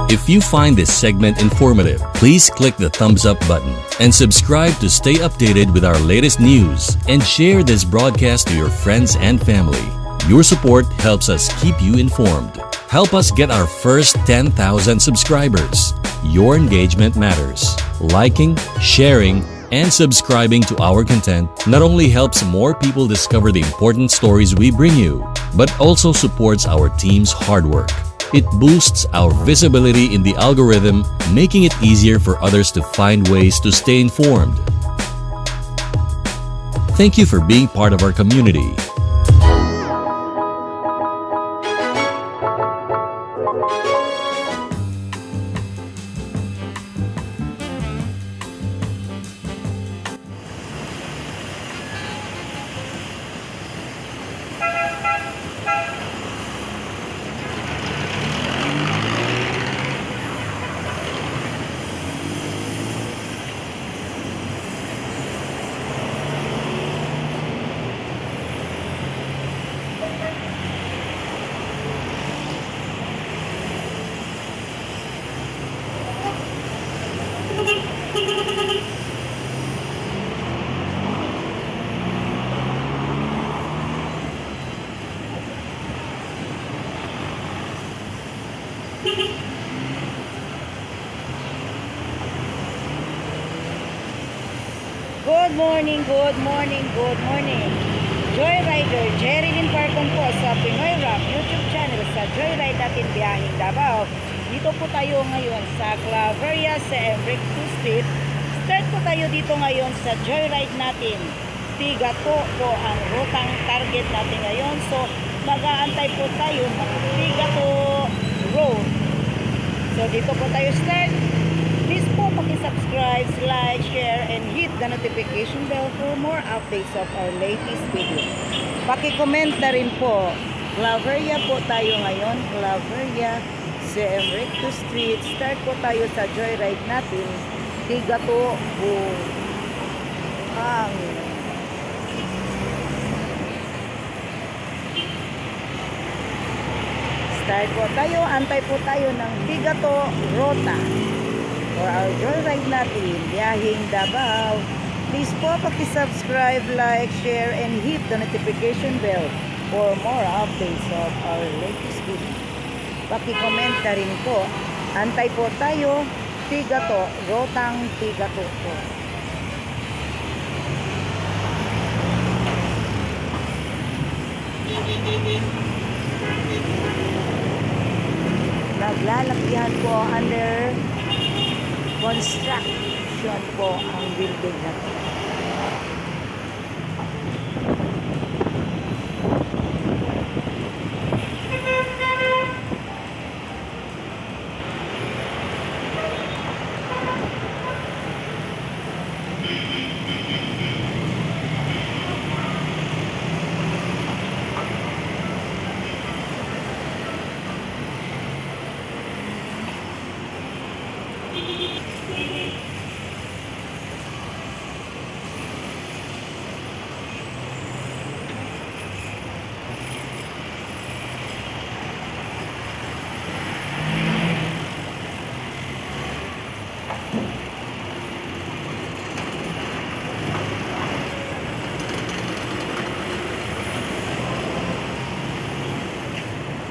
If you find this segment informative, please click the thumbs up button and subscribe to stay updated with our latest news and share this broadcast to your friends and family. Your support helps us keep you informed. Help us get our first 10,000 subscribers. Your engagement matters. Liking, sharing, and subscribing to our content not only helps more people discover the important stories we bring you, but also supports our team's hard work. It boosts our visibility in the algorithm, making it easier for others to find ways to stay informed. Thank you for being part of our community. Good morning, good morning, good morning. Joyrider Jerry Lynn Parcon po sa Pinoy Rock YouTube channel sa Joyride natin biyaheng Davao. Dito po tayo ngayon sa Claveria sa Enrico Street. Start po tayo dito ngayon sa Joyride natin. Tigato po ang rutang target natin ngayon. So, mag-aantay po tayo ng Tigato Road. So, dito po tayo start. Please po paki-subscribe, like, share, and hit the notification bell for more updates of our latest video. Paki-comment na rin po. Claveria po tayo ngayon. Claveria, CM Recto Street. Start po tayo sa joyride natin. Tigato, Buhangin. Start po tayo. Antay po tayo ng Tigato Rota for our joyride natin, biyaheng Davao. Please po paki-subscribe, like, share, and hit the notification bell for more updates of our latest video. Paki-comment na rin po. Antay po tayo, Tigato, Rotang Tigato po. Naglalakihan po, under construction po ang building na to.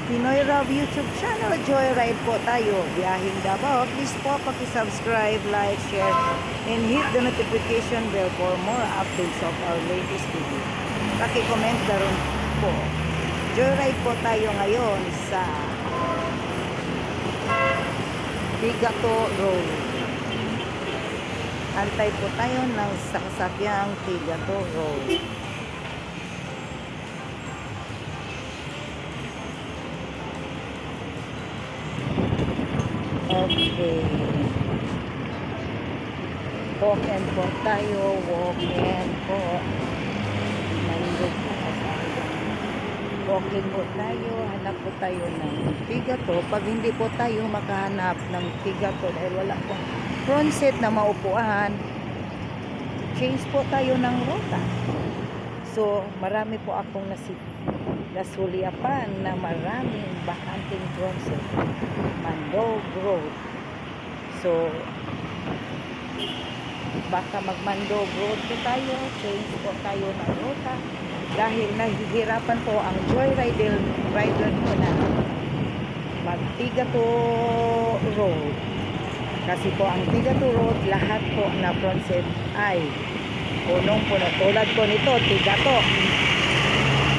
Pinoy Rob YouTube channel, Joyride po tayo, biyaheng Davao. Please po paki-subscribe, like, share, and hit the notification bell for more updates of our latest video. Paki-comment na rin po. Joyride po tayo ngayon sa Tigato Road. Antay po tayo ng sasakyang Tigato Road. Okay. Walk and po tayo. Walk and po. Nandun po sa Walking po tayo. Hanap po tayo ng Tigato. Pag hindi po tayo makahanap ng Tigato dahil wala pong front seat na maupuan, change po tayo ng ruta. So, marami po akong nasulyapan na maraming bakanting front seat. Mandog, Road. So, baka mag-Mandog Road po tayo, change po tayo ng ruta dahil nahihirapan po ang joyrider rider po na mag-Tigato Road. Kasi po ang Tigato Road, lahat po na front seat ay punong-puno. Tulad po nito, Tigato.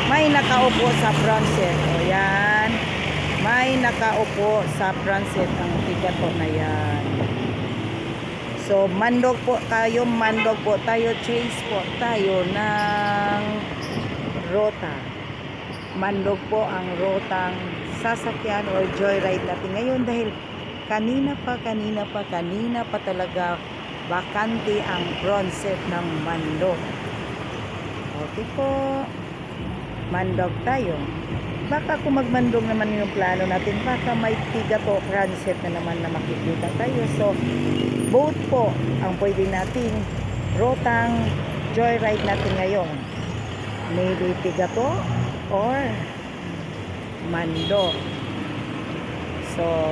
May nakaupo sa front seat. O yan. May nakaupo sa front seat ang Tigato na yan. So, Mandog po tayo, Mandog po tayo, change po tayo ng rota. Mandog po ang rotang sasakyan or joyride natin ngayon dahil kanina pa, kanina pa, kanina pa talaga bakante ang front seat ng Mandog. Okay po. Mandog tayo. Baka kung magmandog naman yung plano natin, baka may Tigato transit na naman na makikita tayo. So, both po ang pwede nating rotang joyride natin ngayon. Maybe Tigato or Mando. So,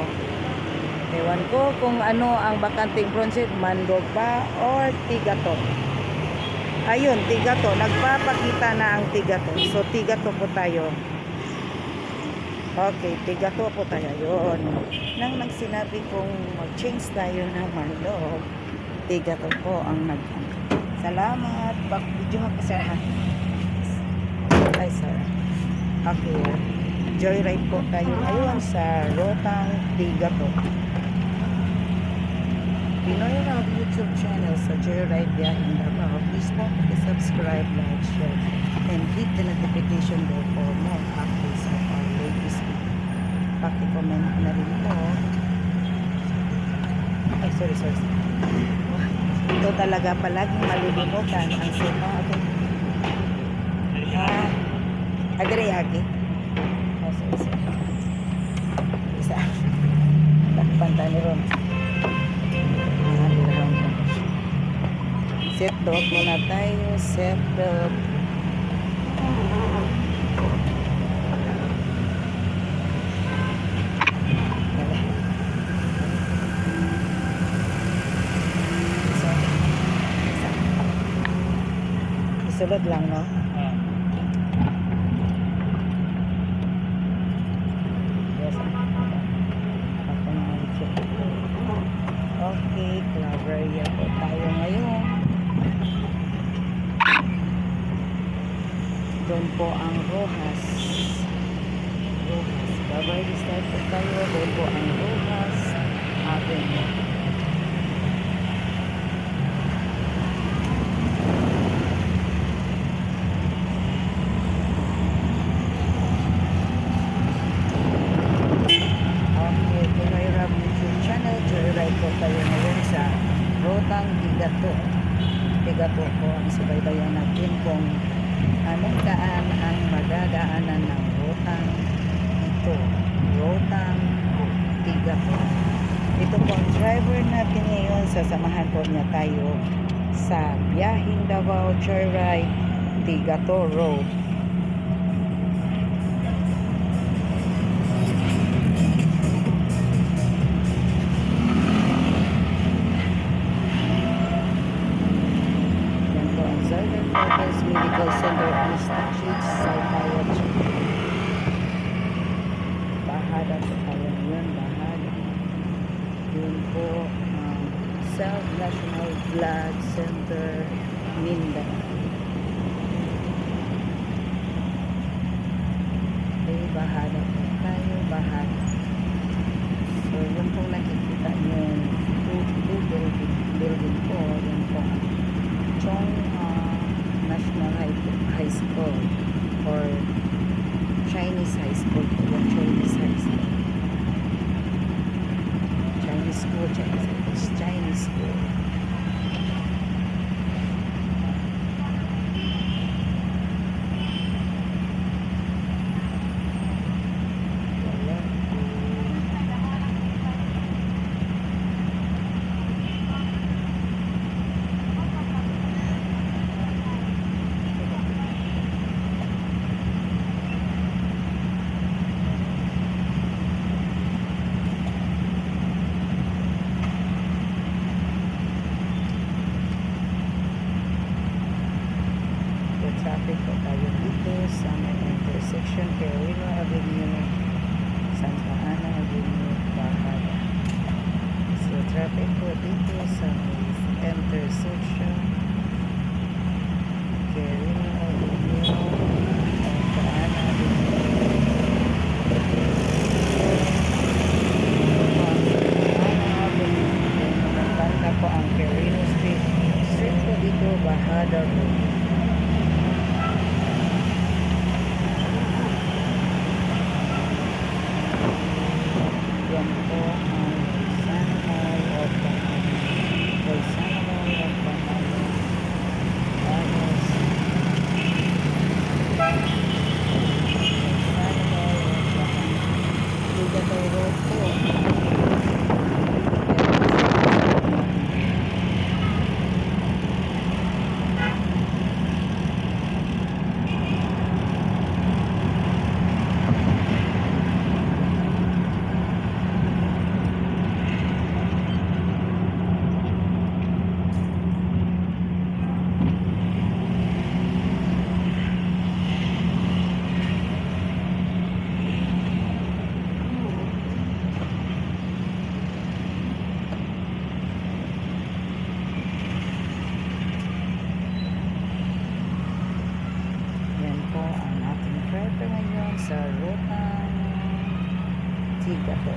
ewan ko kung ano ang bakanting front seat, Mandog ba or Tigato. Ayun, Tigato. Nagpapakita na ang Tigato. So, Tigato po tayo. Okay, Tigato po tayo. Ayun. Nang nagsinabi kong mag-change tayo ng Mandog, Tigato po ang nag. Salamat. Bak video ka, sir, ha? Ay, sir. Okay. Joyride po tayo ngayon sa Rotang Tigato. Pinoy Rock YouTube channel sa Joyride Biyaheng Davao. Please po, subscribe, like, share, and hit the notification bell for more updates of our latest video. Paki-comment na rin po. Ay, sorry, sorry, sorry. Ito talaga palaging malilimutan ang sino. Okay. Ah, adre, agi. Oh, sorry, sorry. Isa. Takpan tayo ni Ron. Ah, bilahon ko. Seatbelt muna tayo. Seatbelt. Dali. So, isa. Isulod lang, no? Yes. Ako na check. Okay, Claveria po tayo ngayon. Doon po ang Rojas. Rojas. Babay, start po tayo. Doon po ang Rojas Avenue. Okay, Pinoy Rap YouTube channel. Joyride po tayo ngayon sa Rotang Tigato. Tigato po ang subaybayan natin kung anong daan ang madadaanan ng Rotang ito. Rotang Tigato. Ito po ang driver natin ngayon. Sasamahan po niya tayo sa biyaheng Davao Joyride Tigato Road. Yan po ang Southern Philippines Medical Center Institute Psychiatry. Bahada po tayo ngayon, bahada. Yun po ang South National Blood Center, Mindanao. Okay, bahada po tayo, bahada. So, yun pong nakikita nyo, two building po, yun po ang Chong National High School or Chinese High School po yung Chinese High School. Chinese school, Chinese, Chinese school. Wala. Traffic po dito sa intersection Quirino Avenue and Kaana Avenue. Kaana Avenue. Banda po ang Quirino Street. Street po dito, Bajada Road. Yan po ang Sana Mall of Bahada. Sana Mall of Bahada. Tapos, Sana Mall of Bahada. Tigatay Road po. Yan po ang ating driver ngayon sa rutang Tigato.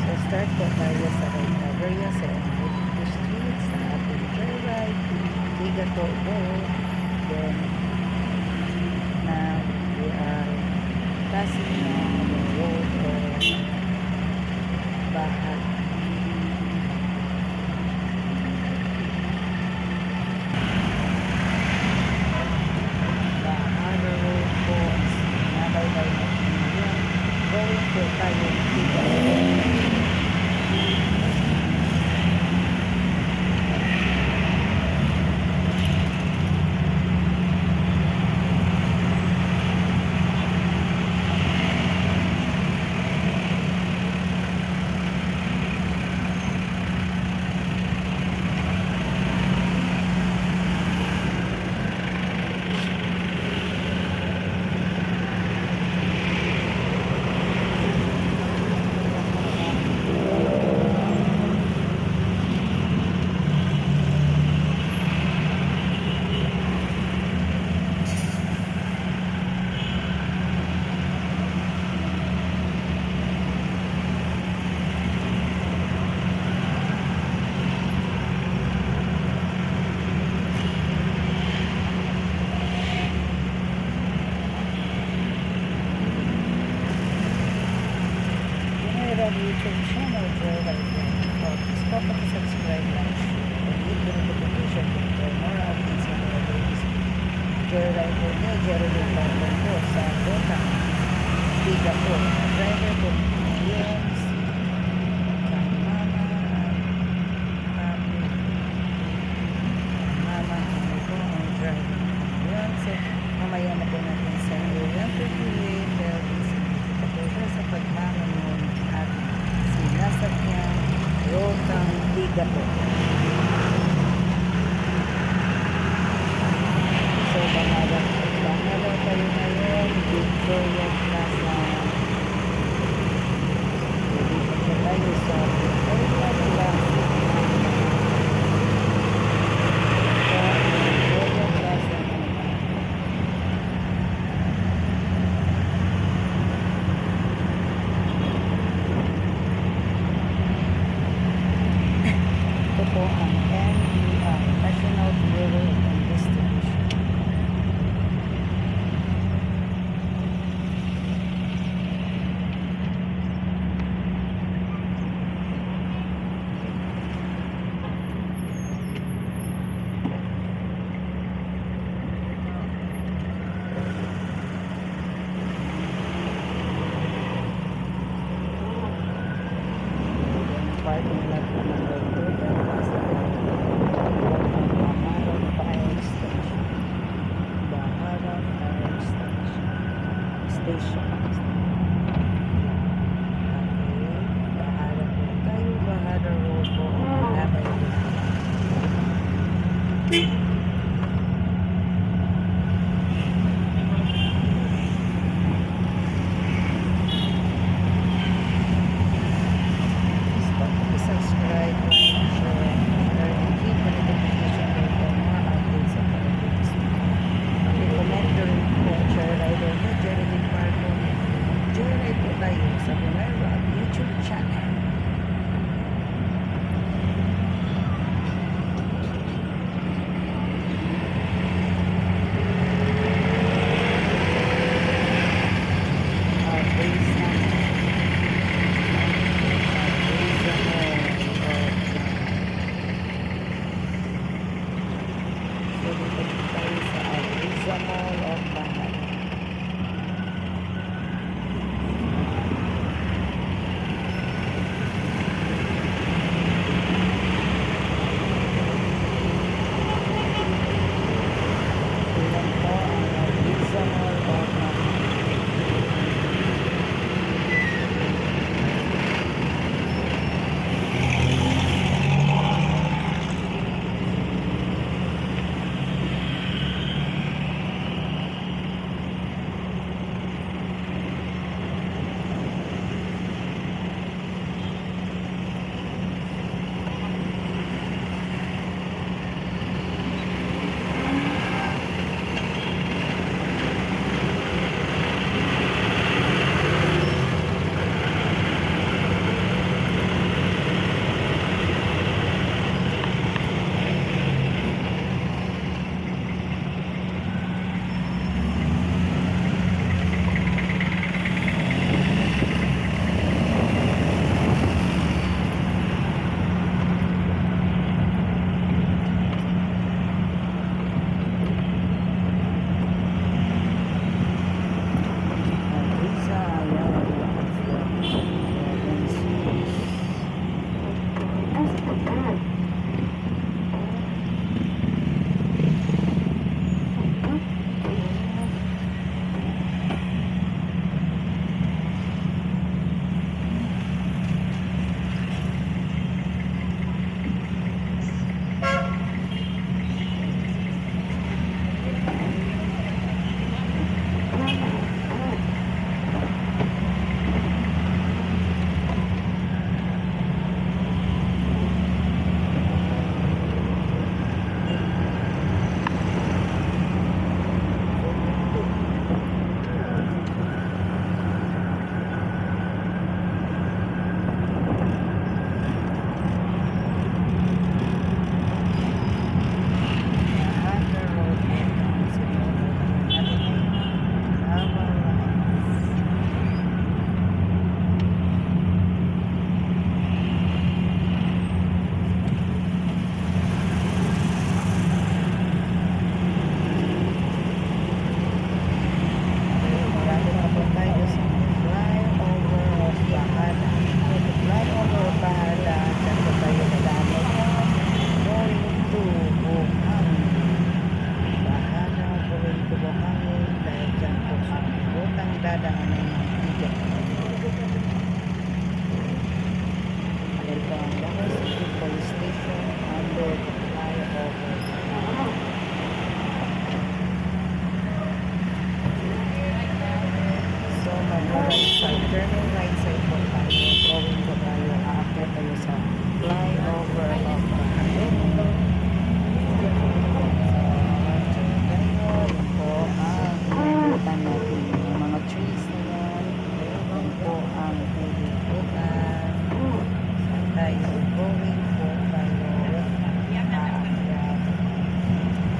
So start po tayo sa Calabria sa Enrique Street sa ating joyride Tigato Road. Then now we are passing now the road of Bahag. Bahada Road po ang sinabaybay natin ngayon. Going po tayo Tigato. Pinoy Rob YouTube channel, Joyride po. Please po paki-subscribe, like, share, and hit the notification bell for more updates on our latest Joyride po niyo, Jeremy Parton po sa Bota. Tiga po. Driver po ngayon, si Kamama Happy. Mama Happy po ang driver ngayon. So, mamaya na po natin sa interviewin pero busy pa po siya sa pagmamanon at sinasakyang Rotang Tiga po. So, bahala, bahala tayo ngayon. Victoria Plaza. Station. Okay, Bajada po tayo. Bajada Road po. Davao. Please don't forget to subscribe, like, share, and click the notification bell for more updates of our videos. Paki-comment rin po, Joyrider po, Jeremy Parco. Joyride po tayo sa Pinoy Rock YouTube channel. Please, So, dito po tayo sa Abreeza Mall of Bajada. Ilan po ang Abreeza Mall of Bajada. Abreeza, ayan. 7, 6. Bajada Road po ang sinusunod natin ngayon. Davao Rides. Marami na po tayo sa flyover of Bajada. Flyover of Bajada, dyan po tayo dadaan ngayon. Going to Buhangin. Bajada, going to Buhangin. Dahil dyan po ang rutang dadaanan ng Tiga. Dahil po ang Davao City Police Station under the flyover. So, mag-right side, turning right side po tayo. Going po tayo, aakyat tayo sa flyover of Bajada. So, tayo, yan po ang nakikita natin yung mga trees na yan. Yan po ang ilibutan. Saan tayo going po tayo aakyat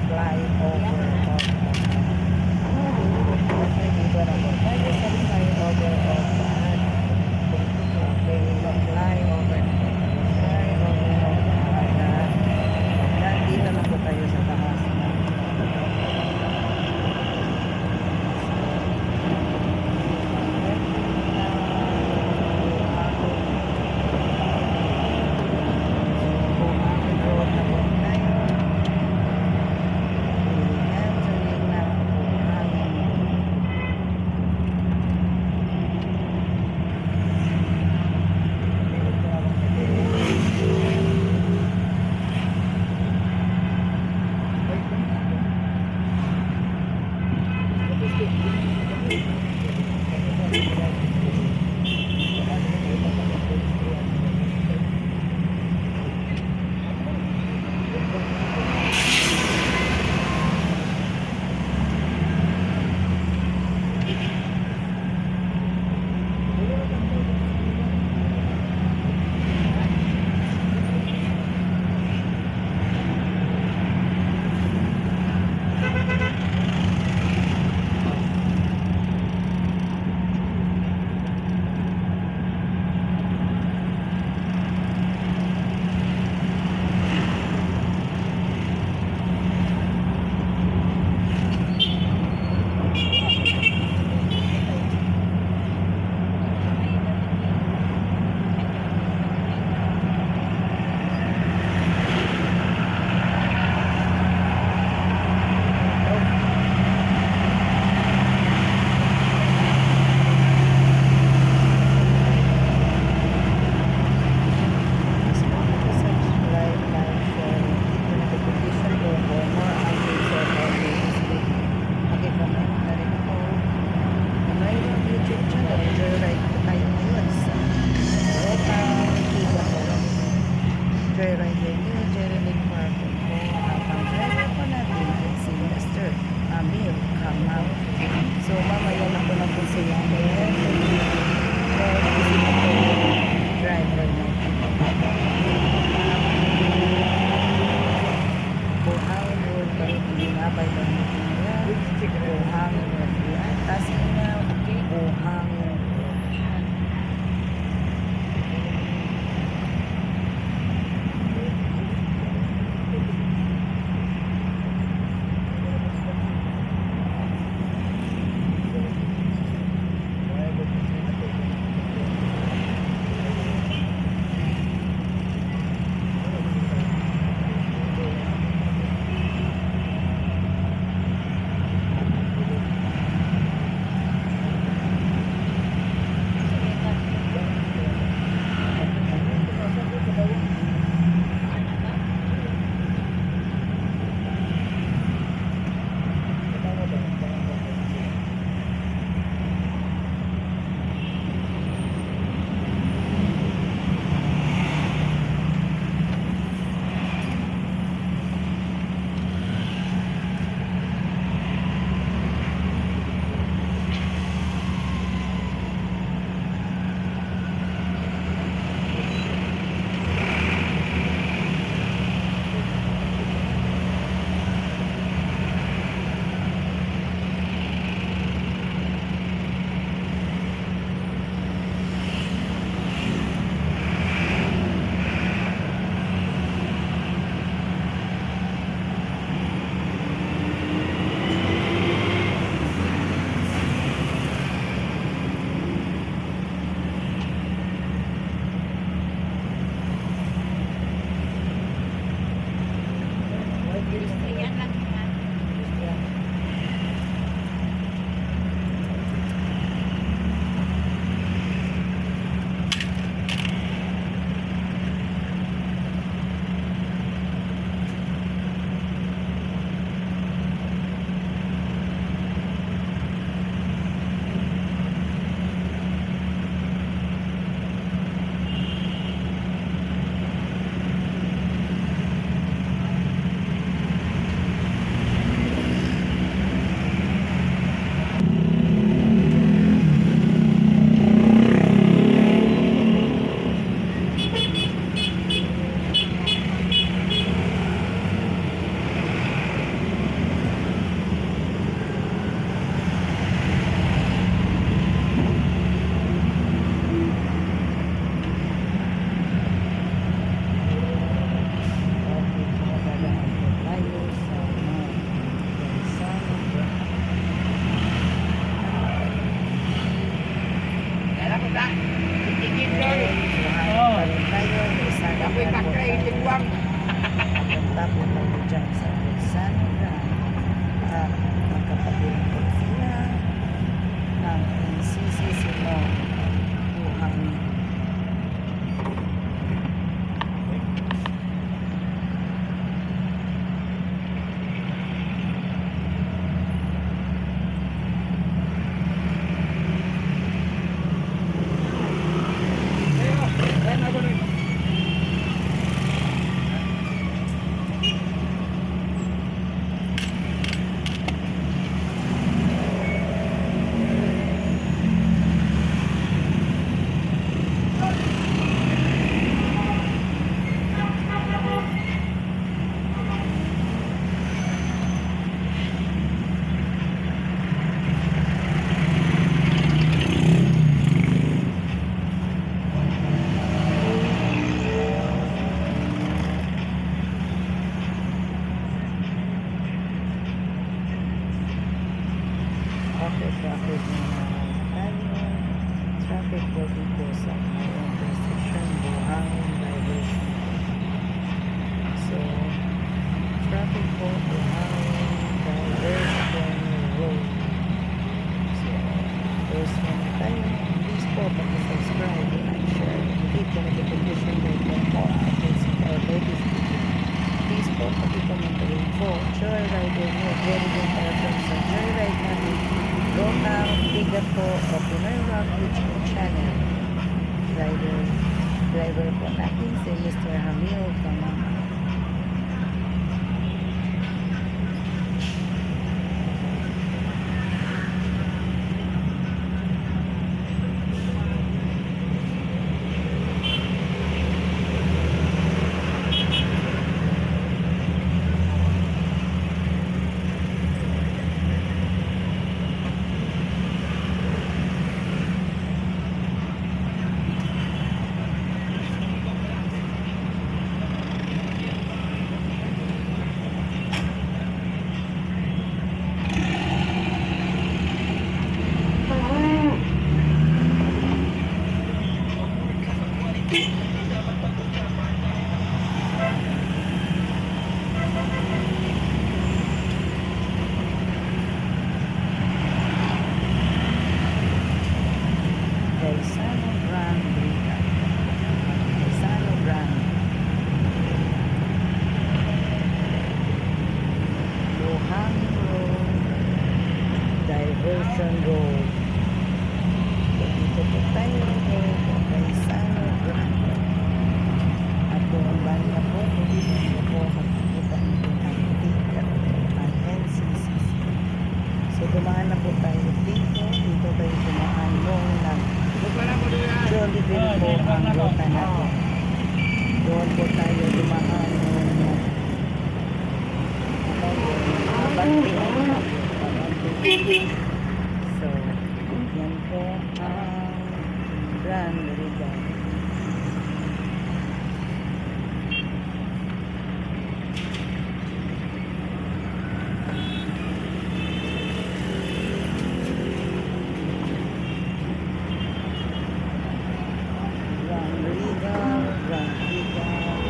flyover of Bajada. Okay, dito na po tayo sa flyover of Bajada. So mamaya na po natin sila. Ayan, busy na po yung driver natin. Buhangin Road pa rin, hindi nga ba yung Buhangin Road. Yan, kasi na Buhangin Road. Okay, so dadaan po tayo sa Gansano. Oh. Pa rin tayo, Gansano po tayo. Papunta po tayo dyan sa Gansano Grand. At magkapatid po sila ng NCC Simon Buhangin. Okay, traffic na tayo. Traffic po dito sa may intersection, Buhangin Diversion. So, traffic po, Buhangin Diversion Road. So, first muna tayo. Please po, pag-subscribe, like, share, and hit the notification bell for more updates of our latest video. Please po, pag-comment rin po. Joyrider nyo, very good para sa Joyride natin. Ronald Bigat po o Pinoy Rock YouTube channel. Driver, driver po natin si Mr. Hamil Kamama. Road. So, dito po tayo kay Gaisano Grand. At doon banda po, dito po makikita nito ang ticket, ang NCCC. So dumaan na po tayo dito. Dito tayo dumaan nung nag Jollibee po ang ruta natin. Doon po tayo dumaan nung ano yun, Abante. Abante. So, yan po ang Grand Regal. Grand Regal, Grand Regal.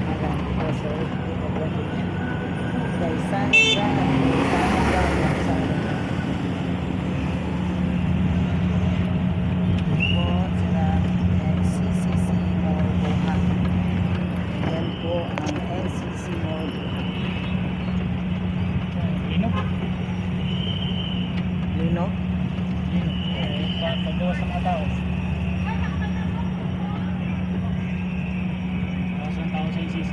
Ayan, ito, sorry, dito, Grand Regal. Gaisano Grand, Gaisano Grand, Gaisano Grand. Po sila NCCC Mall Buhang. Yan po ang NCC Mall Buhang. Linog. Linog? Linog. Eh, paggawa sa mga tao. Bawas ng tao sa NCC.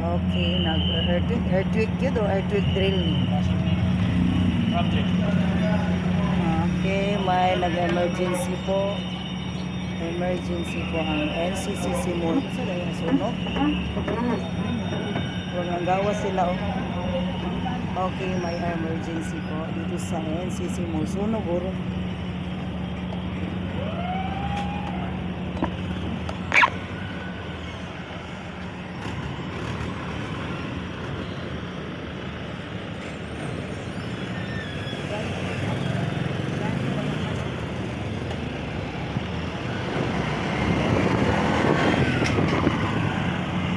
Okay, nag-earthquake earthquake yun o earthquake drill ni? Bawas ng ram drill. Okay, may nag-emergency po. Emergency po ang NCCC Mall. Sa dahil sunog? Walang gawa sila oh. Okay, may emergency po dito sa NCC Mall. Sunog uro.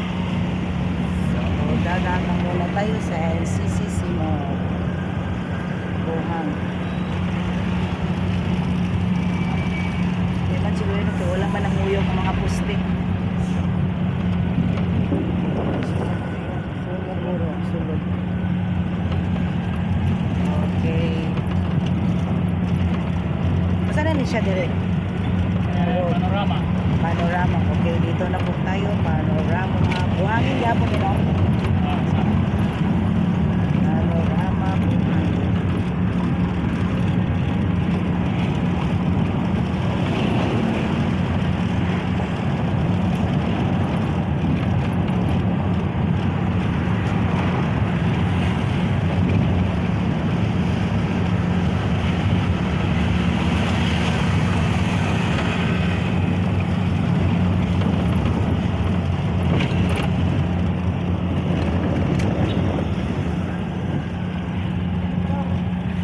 So, dadaan na muna tayo sa NCCC Mall. Buhang. Di man siguro yun, kaya wala man ang uyong ang mga poste. Sulod, uro, sulod. Okay. Saan na ni siya direct? Eh, panorama. Panorama. Okay, dito na po tayo. Panorama. Buhangin gapon nila. Ah, sa Panorama. Buhangin.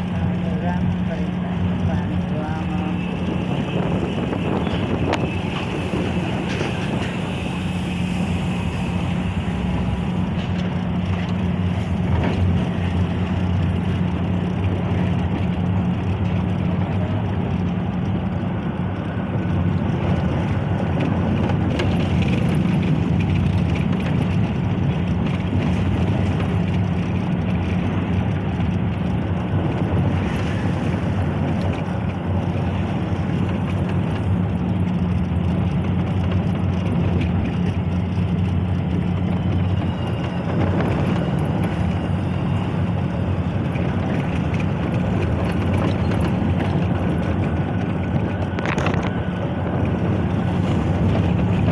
Panorama pa rin tayo. Panorama.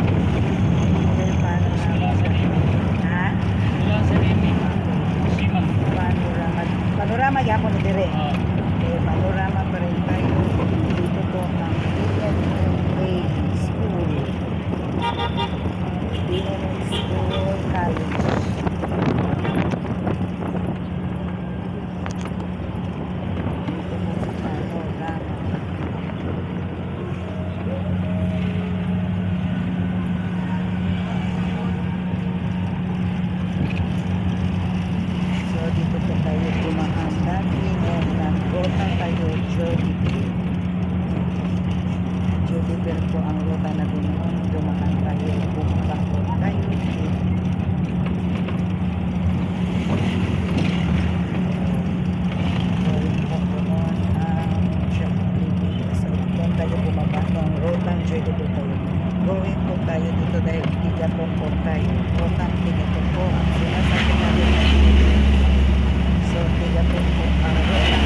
Okay, panorama. Wala sa Remy. Ha? Wala sa Remy. Shima. Panorama. Panorama gyapon ni dire. Ah, Okay, panorama pa rin tayo. Dito po ang PNMA School. PNMA School College. Dito po sa panorama. So, dito po tayo dumaan dati nung nag-rota tayo Jollibee. Jollibee po ang ruta natin noon. Dumaan tayo, bumaba po tayo. So, yun po. Tigatong po tayo. Rutang Tigatong. Ang sinasabi natin. So, Tigatong po ang ruta.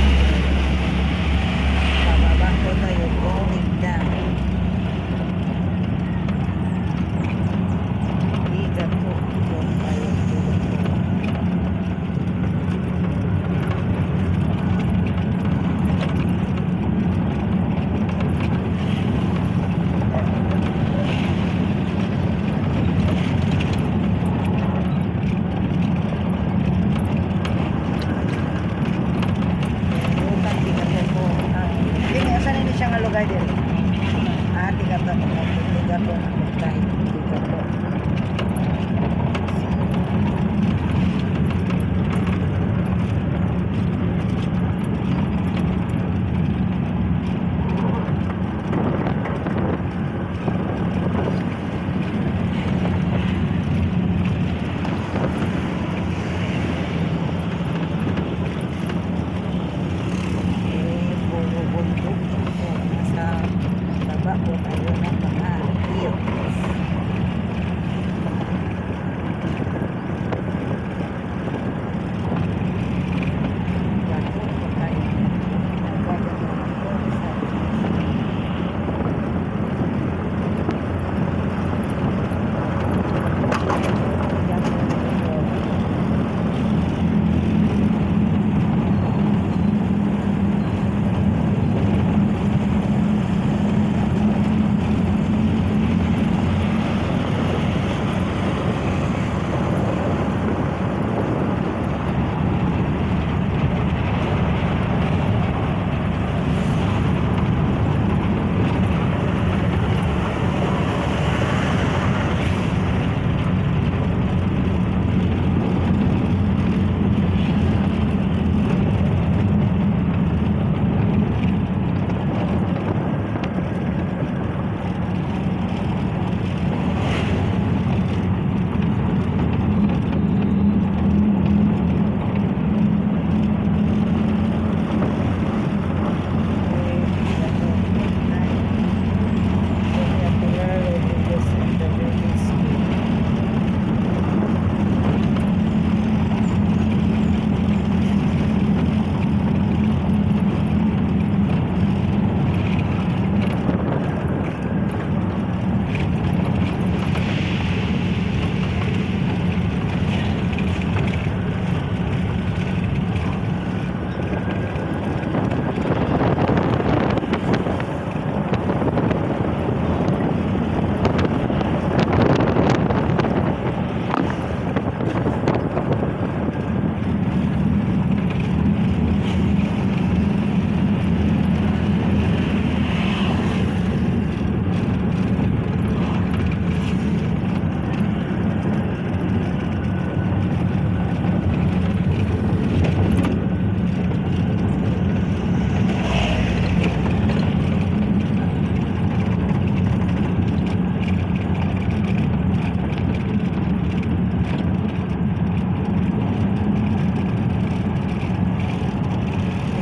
Pababa po tayo, going down. Tigatong po tayo. Tigatong. Rutang Tigatong po. Ah, Dili, asa na siya nga lugar dili? Tigatong na. Ah, Tigatong. Okay, Tigatong po tayo. Tigatong. Eh, puro bundok po. Nasa baba po tayo ng mga hills. Gato po tayo. Nagagato po sa. Gato po.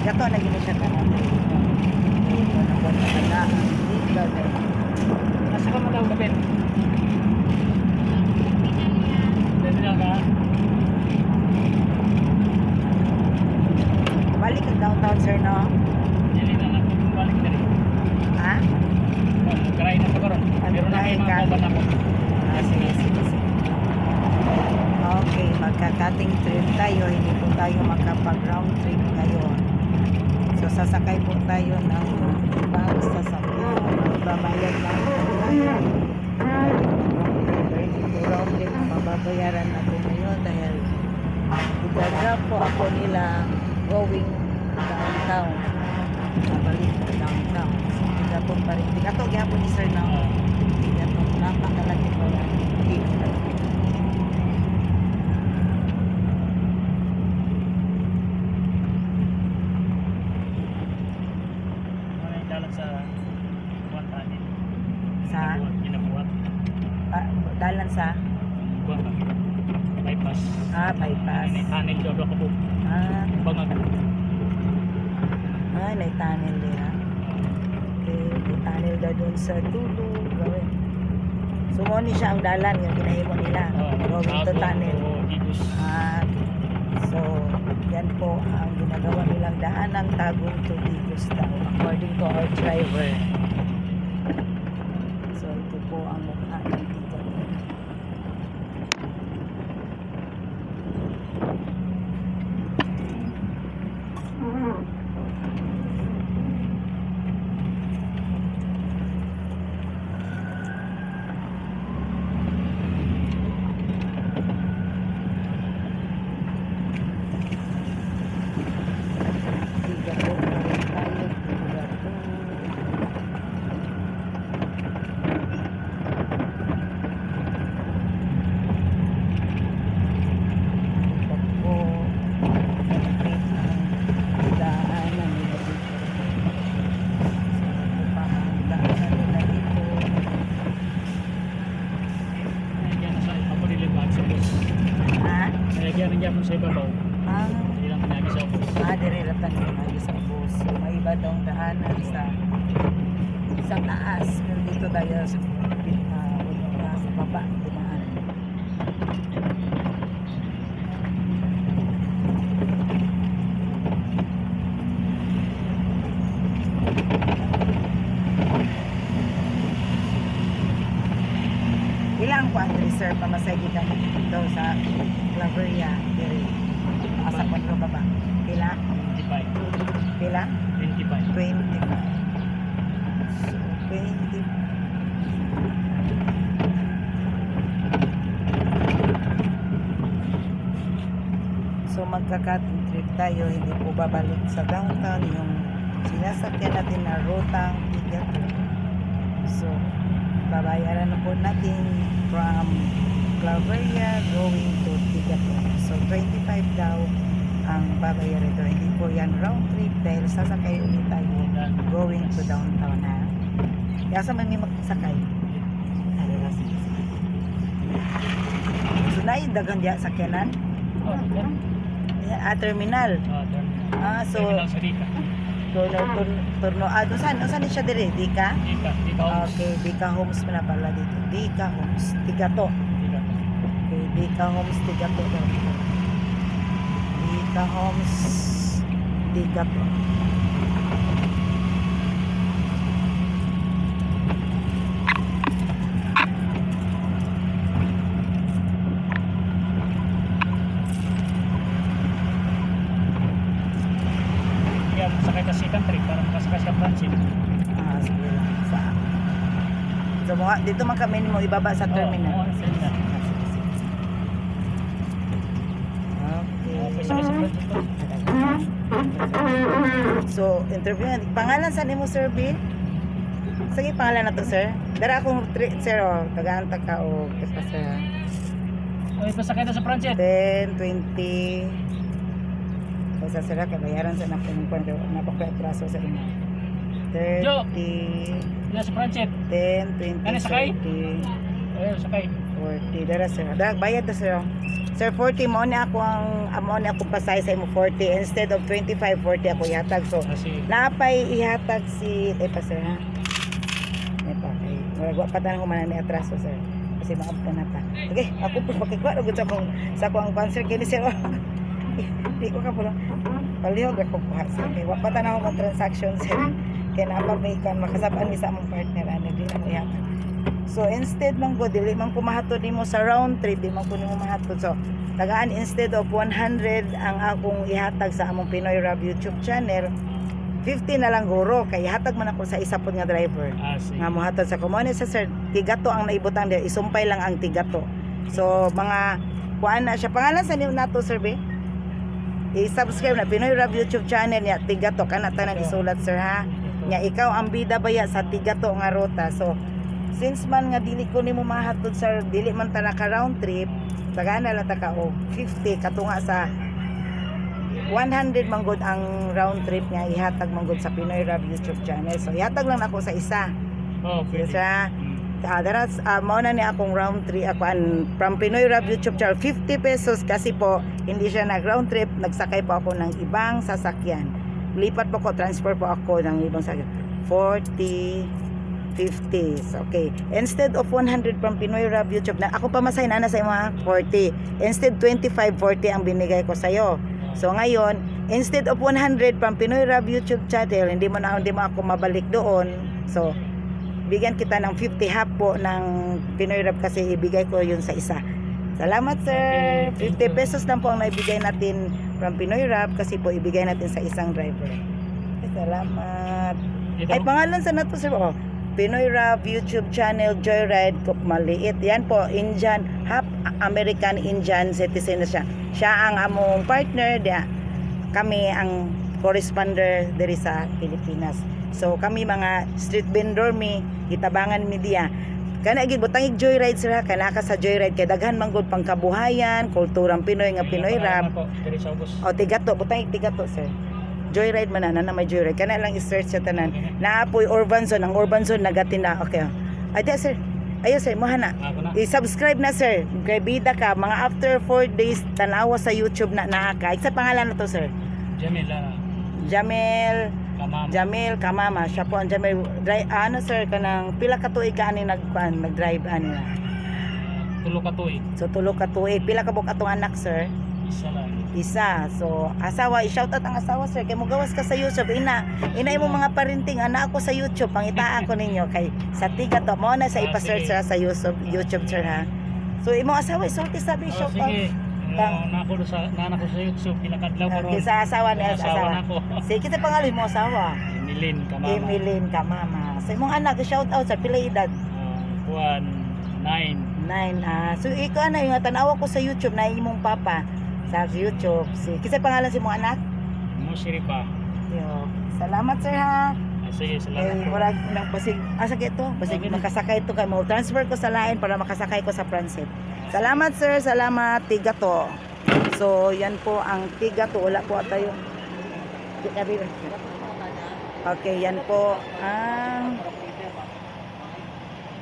Gato na gini siya tanan. Ito na ko na na. Asa ka man daw kapit? Dito na ka. Balik ang downtown, sir, no? Dili na lang balik diri. Ha? Karay na sa karon. Pero na Karay may mga ka. kauban ako. Ah, sige, sige, sige. Okay, magka-cutting trip tayo. Hindi po tayo makapag round trip ngayon. So, sasakay po tayo ng ibang sasakyan. Magbabayad lang po tayo. Hindi po round trip ang mababayaran natin ngayon dahil igagrab po ako nila going downtown. Pabalik po downtown. So, Tigatong pa rin. Tigatong, gihapon ni sir na. Tigatong, napakalaki po yan. Tigatong. Wala yung dalan sa buwan tanin. Sa? Ginabuhat. Ah, dalan sa? Buwan ba? Bypass. Ah, bypass. May tunnel daw ako po. Ah, Bangag. ah, may tunnel din. Okay, may tunnel daw doon sa dulo. Gawin. So mo ni siya ang dalan nga ginahimo nila. Oh, Going to Tagum tunnel. to Digos. Ah, so yan po ang ginagawa nilang daan ng Tagum to Digos daw according to our driver. So ito po ang mukha ng Tigato. Tigato pa rin tayo. Tigato. Ito po, complete ang daanan nila dito. So, ito pa ang daanan nila dito. Nalagyan na sa ipaparilibag sa bus. Ha? Nalagyan rin dyan sa ibabaw. Ah, Hindi lang pinagi sa bus. ah, dire ra tayo lagi sa bus. So, may iba daw daanan sa taas. Pero dito tayo sa, sa baba dumaan. Ilang ko ang reserve pamasay gikan daw sa Claveria diri. Asa ko baba. Pila? 25. Pila? 25. 25. So, 20. So, magka-cut trip tayo. Hindi po babalik sa downtown yung sinasakyan natin na rotang Tigato. So, babayaran na po natin from Claveria going to Tigato. So, 25 daw ang babayaran doon. Hindi po yan round trip dahil sasakay ulit tayo going to downtown ha. Kaya sa may magsakay. Ay, sige, sige. So, naidagan diya sa sakyanan? Oh, meron. Ah, terminal. Ah, terminal. Ah, so, Terminal sa Rica. turno, turno, turno. Ah, doon saan? Saan siya dire? Dika? Rica. Rica Homes. Okay, Dika Homes na pala dito. Dika Homes. Tigato. Rica. Okay, Dika Homes, Tigato daw. Dika Homes, Tigato. Kaya sakay ka second trip para makasakay sa transit. Ah, sige lang. Sa, so, mga, dito man kami mo ibaba sa terminal. Oo, oh, terminal. Ah, sige, sige. Okay. Okay, sakay sa transit to. So, interview. Pangalan sa nimo, Sir Bill? Sige, pangalan na to, sir. Dara akong sir, oh, tagaanta ka o pa, sir. Ha? Okay, pasakay na sa transit. 10, 20. Basta sir, ha, kay bayaran sa nakong kwan kay napakay atraso sa imo. 30, Hindi sa transit. 10, 20, Ano, sakay? 30, Ayun, sakay. 40. Dara sir. Dara bayad na sir. Sir 40 mo ni ako ang amo ni ako pasay sa imo 40 instead of 25 40 ako ihatag. So Kasi napay ihatag si ay pa sir ha. Ay pa kay murag wa pa tanan ko man ni atraso sir. Kasi maabot na ta. Okay, ako po pakikuha ra gud sa akong ang concert kini sir. Di ko ka po. Palihog ako kuha sir. Kay wa pa tanan ko transaction sir. Kay napa may kan makasab-an mi sa among partner ani di na mo ihatag. So instead man go dili man ko mahatod nimo sa round trip, di man ko nimo mahatod. So tagaan instead of 100 ang akong ihatag sa among Pinoy Rap YouTube channel, 50 na lang guro kay ihatag man ako sa isa pod nga driver. Ah, sige. Nga mohatod sa kumo sa sir tigato ang naibutang diri, isumpay lang ang tigato. So mga kuan na siya pangalan sa niyo nato sir be? I-subscribe na Pinoy Rap YouTube channel niya tigato kana tanan isulat sir ha. Nya ikaw ang bida baya sa tigato nga ruta. So since man nga dili ko nimo mahatod sir, dili man ta naka round trip, tagana lang ta ka og 50 katunga sa 100 manggod ang round trip nga ihatag manggod sa Pinoy Rap YouTube channel. So ihatag lang ako sa isa. Oh, pwede. Yes, ah. Ah, daras mao na ni akong round trip ako an from Pinoy Rap YouTube channel 50 pesos kasi po hindi siya nag round trip, nagsakay po ako ng ibang sasakyan. Lipat po ko, transfer po ako ng ibang sasakyan. 40 50. So, okay. Instead of 100 from Pinoy Rap YouTube, na ako pamasahe na sa mga 40. Instead 25, 40 ang binigay ko sa'yo. So ngayon, instead of 100 from Pinoy Rap YouTube channel, hindi mo ako mabalik doon. So, bigyan kita ng 50, half po ng Pinoy Rap kasi ibigay ko yun sa isa. Salamat, sir. Okay, thank 50 you. pesos lang po ang naibigay natin from Pinoy Rap kasi po ibigay natin sa isang driver. Okay, salamat. Ito. Ay, pangalan sa nato, sir. Oh, Pinoy Rap YouTube channel Joyride Cook Maliit. Yan po, Indian, half American Indian citizen na siya. Siya ang among partner. Diya. Kami ang corresponder diri sa Pilipinas. So kami mga street vendor mi, gitabangan mi diya. Kana gid butangig Joyride, sir, ha, kana ka sa Joyride kay daghan man gud pangkabuhayan, kulturang Pinoy nga Pinoy Rap. Po, diri sa ubos. O tigato, butangig tigato, sir. Joyride man na, na may Joyride. Kana lang i-search sa tanan. Naapoy Urban Zone, ang Urban Zone nagatin na. Okay. Ay, di, sir. Ayo sir, mo na. Ako na. I-subscribe na, sir. Kay bida ka mga after 4 days tanawa sa YouTube na naa ka. Isa pangalan na to, sir. Jamil, ah, Jamel Kamama. Jamel Kamama. Siya po ang Jamel. Drive, ano sir, kanang pila ka tuig ka ani nagkuan, nag-drive ani na? Tulo ka tuig. So tulo ka tuig. Pila ka buok atong anak, sir? Isa lang. Isa. So, asawa, i-shout out ang asawa, sir. Kay mugawas ka sa YouTube. Ina, ina imo mga parenting, ana ako sa YouTube, pangitaa ko ninyo kay sa tiga to mo na sa Ah, ipa-search sige. sa sa YouTube, sir, ha. So, imong asawa, isulti sabi, Oh, shout out. sige. Nana ko sa YouTube, pinakadlaw ko ron. Okay, sa asawa niya, sa Asawa asawa. na ko. Sige, kita pangalan mo asawa. Emilin Kamama. Emilyn Kamama. Sa imong anak, shout out sa pila edad? Kuan, 9. 9. Ah, so ikaw na yung tanawa ko sa YouTube na imong papa sa YouTube. Si kinsa pangalan sa imong anak? Musiri pa. Yo. Salamat, sir, ha. Ah, sige, salamat Eh, po. murag nang basig asa kay to? Basig Okay na. makasakay to kay mo transfer ko sa lain para makasakay ko sa transit. Salamat, sir, salamat tigato. So, yan po ang tigato. Wala po tayo. Okay, yan po ang.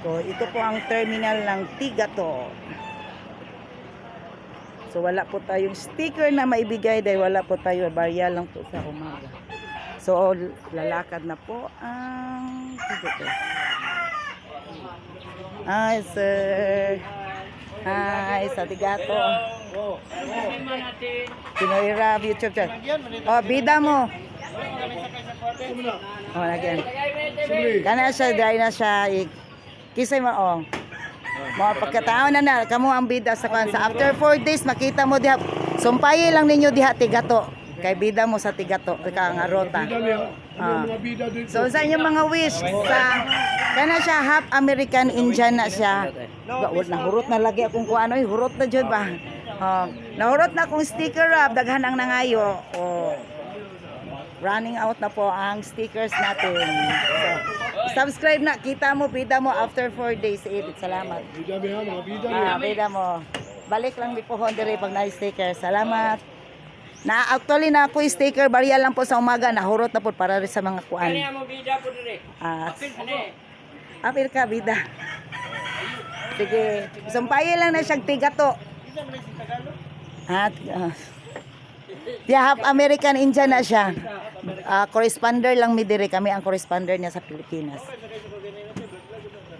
So, ito po ang terminal ng Tigato. So, wala po tayong sticker na maibigay dahil wala po tayo. Barya lang po sa umaga. So, lalakad na po ang Tigato. Hi, sir. Hi, sa Tigato. Pinoy Rap YouTube channel. Oh, bida mo. Oh, lagyan. Kana siya, dry na siya. Kisay mo, oh. Mga pagkatao na na, kamo ang bida sa kwan. Sa after 4 days, makita mo diha. Sumpayi lang ninyo diha tigato. Kay bida mo sa tigato, ka nga rota. Ah. So sa inyong mga wish sa kana siya, half American Indian na siya. Nahurot na lagi akong kuan oy, hurot na jud ba. Oh, nahurot na akong sticker up, daghan ang nangayo. Oh. Running out na po ang stickers natin. So, subscribe na, kita mo, bida mo after 4 days. Eh, salamat. Ah, bida mo. Balik lang mi pohon dire pag na sticker. Salamat. Na actually na ako sticker barya lang po sa umaga, nahurot na po para rin sa mga kuan. Ah, apil ka bida. Sige, sumpaye lang na siyang tigato. At yeah, half American Indian na siya. Ah, corresponder lang mi dire, kami ang corresponder niya sa Pilipinas.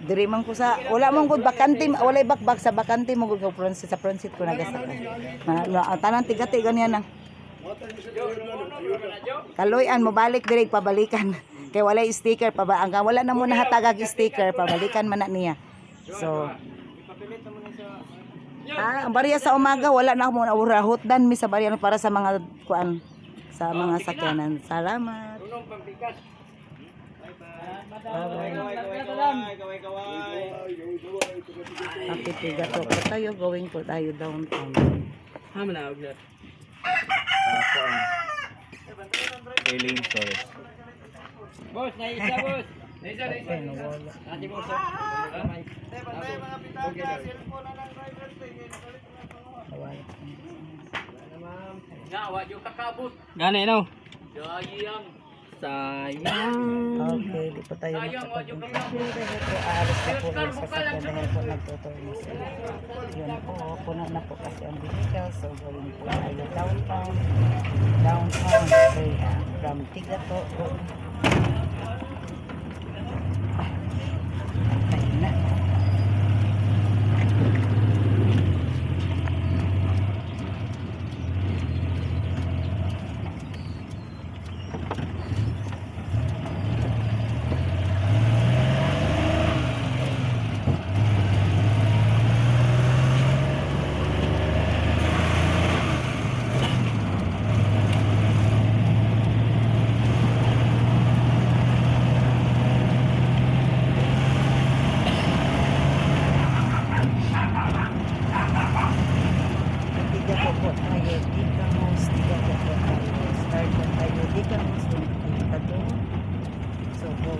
Diri man ko sa wala man gud bakante, walay bakbak sa bakante mo gud ko Francis, sa Francis ko nagasakay. Ang tanan tigati ganyan na. Kaloy-an mo balik diri pabalikan. Kay walay sticker pa ba ang wala na mo nahatagag sticker, pabalikan man na niya. So ah, ang barya sa umaga wala na mo hutdan mi sa barya para sa mga kuan, sa mga sakyanan. Salamat. Bye-bye. Okay, tigato po tayo. Going po tayo downtown. Ha, manawag na. Aileen Torres. Boss, naisa, boss. Naisa, naisa. Ate, boss. Gani, no? Sayang. Okay, di po tayo makapag-interview dahil po aalis na po yung sasakyan dahil po nagtuturno sila. Yun po, puno na po kasi ang vehicle. So, going po tayo downtown. Downtown area from Tigato.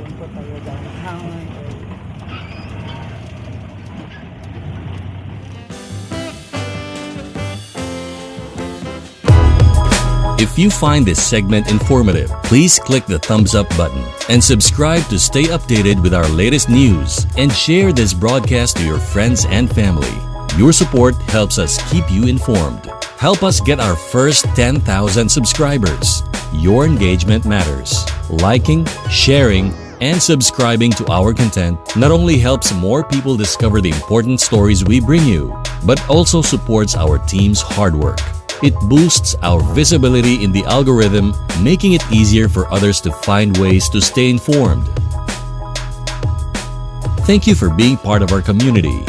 Ayun po tayo downtown area. If you find this segment informative, please click the thumbs up button and subscribe to stay updated with our latest news and share this broadcast to your friends and family. Your support helps us keep you informed. Help us get our first 10,000 subscribers. Your engagement matters. Liking, sharing, and subscribing to our content not only helps more people discover the important stories we bring you, but also supports our team's hard work. It boosts our visibility in the algorithm, making it easier for others to find ways to stay informed. Thank you for being part of our community.